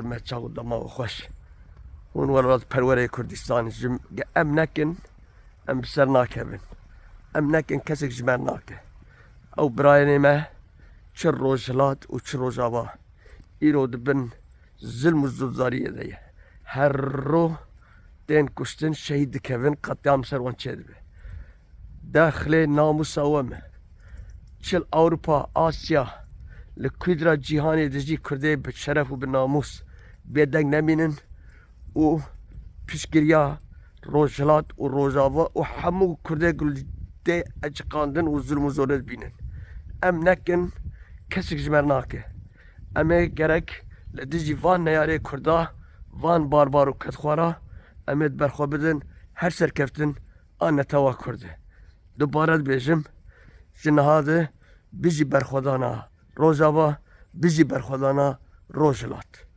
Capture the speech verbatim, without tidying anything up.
Me çax û dema xweş. Hûn welatperwerê Kurdistanê ji em nekin, em bi ser nakevin. Em nekin, kesek ji me nake. Ew birayênê me çi Rojhilat û çi Rojava îro di bin zilm û zûdariyê de ye. Her ro tên kuştin, şehîd dikevin, qetlîam ser wan çêdibe. Dexlê namûsa we me. Çi li Ewropa, Asya, li kûdra cîhanê de jî Kurdê bi şeref û bi namûs bêdeng nemînin û piştgiriya Rojhilat û Rojava û hemû Kurdê ku li tê eciqandin û zulm û zorê dibînin. Em nekin, kesek ji me nake. Em ê gerek li dijî van neyarê Kurda, van barbar û kedxwara, em ê di ber xwe bidin, her serkeftin a netewa Kurd e. Dubare dibêjim, ji niha de bijî berxwedana Rojava, bijî berxwedana Rojhilat.